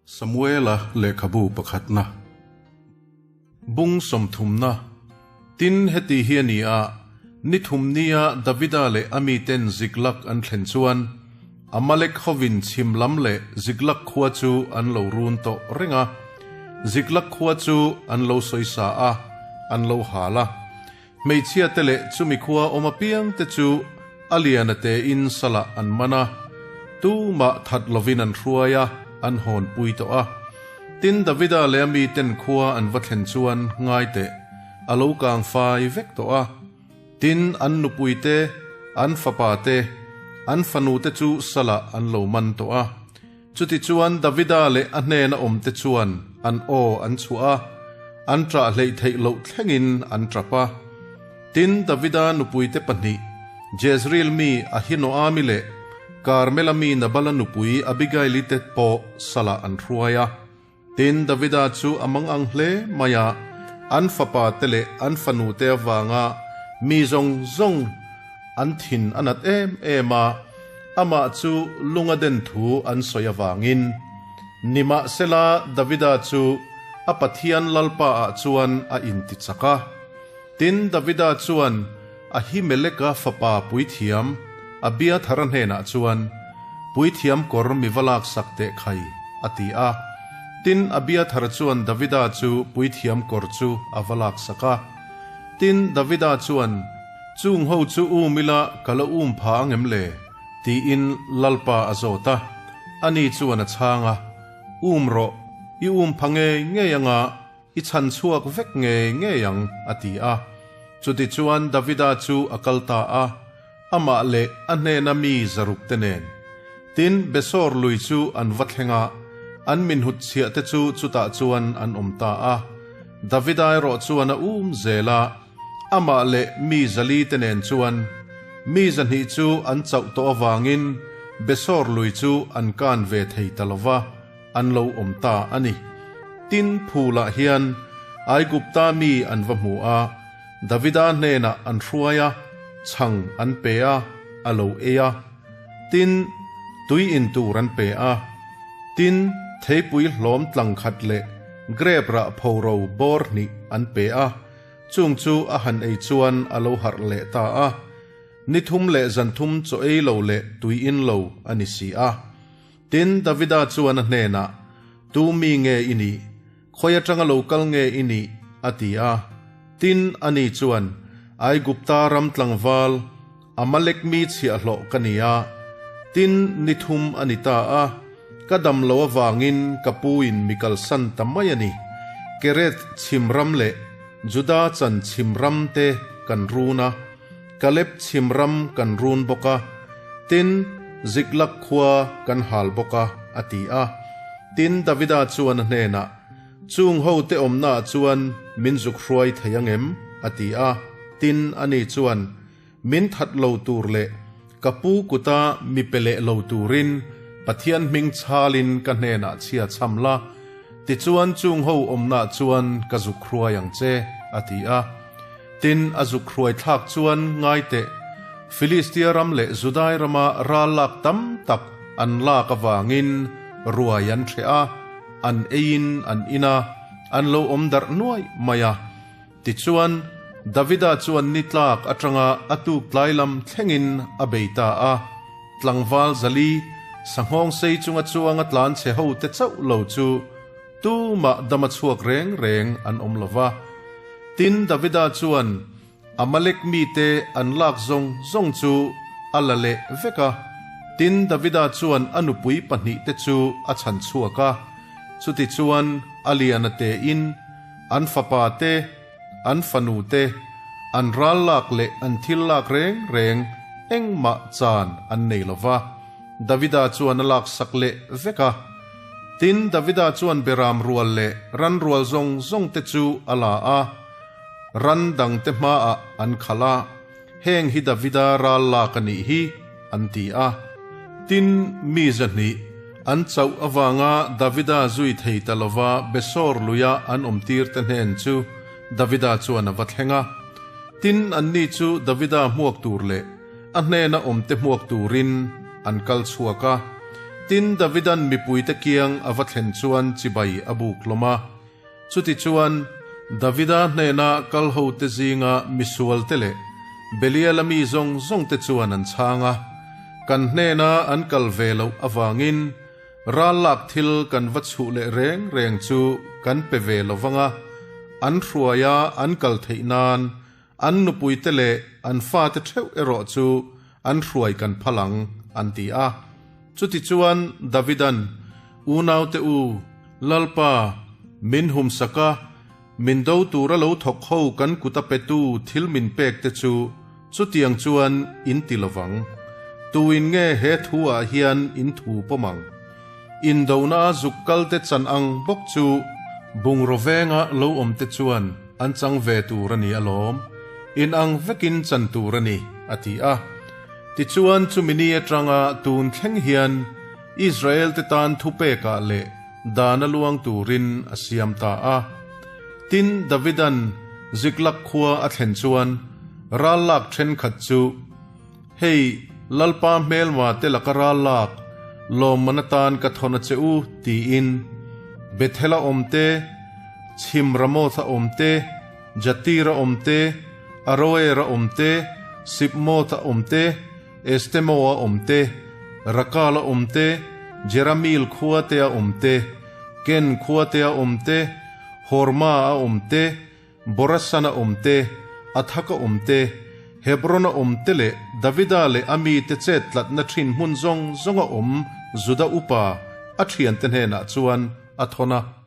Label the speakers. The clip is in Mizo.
Speaker 1: Samuela lehkhabu pakhatna bung sawmthumna Tin, heti hi a ni a, ni thum nia Davida leh a miten Ziklag an thlen chuan, Amalek hovin chhim lam leh Ziklag khua chu an lo run tawh reng a. Ziklag khua chu an lo sawisa a, an lo hal a. Hmeichhia te leh chumi khua awm apiang te chu a lian a tein salah an man a, tumah that lovin an hruai a, an hawnpui tawh a. Tin, Davida leh a miten khua an va thlen chuan ngai teh, a lo kang fai vek tawh a. Tin, an nupui te, an fapa te, an fanu te chu salah an lo man tawh a. Chutichuan Davida leh a hnena awmte chuan an aw an chhuah a, an ṭah hleih theih loh thlengin an ṭap a. Tin, Davida nupuite pahnih, Jezreel mi Ahinoami leh Karmela mi Nabala nupui Abigaili te pawh salah an hruai a. Tin, Davida chu a mangang hle mai a, an fapa te leh an fanu te avanga mi zawng zawng an thin a nat em em a, amah chu lunga den thu an sawi avangin. Nimahsela, Davida chu a Pathian Lalpa ah chuan a intichak a. Tin, Davida chuan Ahimeleka fapa puithiam Abiathara hnenah chuan, Puithiam kawr mi va laksak teh khai, a ti a. Tin, Abiathara chuan Davida chu puithiam kawr chu a va laksak a. Tin, Davida chuan, Chung ho chu um ila ka la um pha ang em le? tiin Lalpa a zawt a. Ani chuan a chhang a, Um rawh, i um pha ngei ngei anga, I chhan chhuak vek ngei ngei ang, a ti a. Chutichuan Davida chu a kal ta a, amah leh a hnena mi zaruk te nen. Tin, Besor lui chu an va thleng a, an minhut chhiah te chu chutah chuan an awm ta a. Davida erawh chuan a um zel a, amah leh mi zali te nen chuan mi zahnih chu an chauh tawh avangin Besor lui chu an kan ve thei ta lo va. An lo awm ta a ni. Tin, phulah hian Aigupta mi an va hmu a, Davida hnenah an hruai a, chhang an pe a, a lo ei a. Tin, tui in tur an pe a. Tin, theipui hlawm tlang khat leh grep rah phoro bawr hnih an pe a, chung chu a han ei chuan a lo harh leh ta a. Ni thum leh zan thum chaw ei lo leh tui in lo a ni si a. Tin, Davida chuan a hnenah, Tu mi nge i nih? Khawi atanga lo kal nge i nih? a ti a. Tin, ani chuan, Aigupta ram tlangval, Amalek mi chhiahhlawh ka ni a. Tin, ni thum a ni ta a, ka dam lo avangin ka puin mi kalsan ta mai a ni. Kereth chhim ram leh Juda chan chhim ram te kan run a. Kaleb chhim ram kan run bawk a, tin, Ziklag khua kan hal bawk a, a ti a. Tin, Davida chuan a hnenah, Chung hote awmnaah chuan min zuk hruai thei ang em? a ti a. Tin, ani chuan, Min that lo tur leh ka pu kuta mi pe leh lo turin Pathian hming chhalin ka hnenah chhia chham la, tichuan chung ho awmnaah chuan ka zuk hruai ang che, a ti a. Tin, a zuk hruai thlak chuan ngai teh, Filistia ram leh Judai rama ral lak tam tak an lak avangin ruai an hreh a, an eiin an in a, an lo awm darh nuaih mai a. Tichuan, Davida chuan ni tlak atanga a tuk tlai lam thlengin a bei ta a, tlangval zali, sanghawng sei chunga chuanga tlan chhe hote chauh lo chu Tumah dama chhuak reng reng an awm lo va. Tin, Davida chuan Amalek mite an lak zawng zawng chu a la leh vek a. Tin, Davida chuan a nupui pahnihte chu a chhan chhuak a. Chutichuan, a liana tein an fapa te, an fanu te, an ral lak leh an thil lak reng reng engmah chan an nei lo va. Davida chuan a laksak leh vek a. Tin, Davida chuan beram rual leh ran rual zawng zawng te chu a la a, ran dang te hmaah an khalh a, Heng hi Davida ral lak a nih hi, an ti a. Tin, mi zahnih an chauh avanga Davida zui thei ta lova Besor luia an awmtir te hnen chu Davida chuan a va thleng a. Tin, anni chu Davida hmuak tur leh a hnena awmte hmuak turin an kal chhuak a. Tin, Davidan mipuite kiang a va thlen chuan chibai a buk hlawm a. Chutichuan, Davida hnena kal hote zinga misualte leh Beliala mi zawng zawngte chuan an chhang a, Kan hnena an kal ve loh avangin ral lak thil kan va chhuh leh reng reng chu kan pe ve lo vang a, an hruaia an kal theih nan An nupuite leh an fate theuh erawh chu an hruai kan phal ang, an ti a. Chutichuan Davidan, Unaute u, Lalpa, min humsak a, min do tura lo thawk ho kan kut a petu thil min pek te chu chutiang chuan in ti lovang. Tuin nge he thu ah hian in thu pawm ang? Indona a zuk kal te chan ang bawk chu bungraw venga lo awm te chuan an chang ve tur a ni alawm, in ang vekin chan tur a ni, a ti a. Tichuan chumi ni atanga tun thleng hian Israel te tan thupekah leh dana luang turin a siam ta a. Tin, Davidan Ziklag khua a thlen chuan ral lak thenkhat chu, Hei, Lalpa hmelma te laka ral lak, lawmman atan ka thawn a che u, tiin Bethel-a awm te, Chhim Ramoth-a awm te, Jatir-a awm te, Aroer-a awm te, Sibmoth-a awm te, Estemoa awm te, Rakal-a awm te, Jerameel khua te-a awm te, Ken khua te-a awm te, Horma-a awm te, Borasana awm te, Athaka awm te, Hebrona awm te leh Davida leh a mite chet tlatna thin hmun zawng zawnga awm Juda upa a thiante hnenah chuan a thawn a.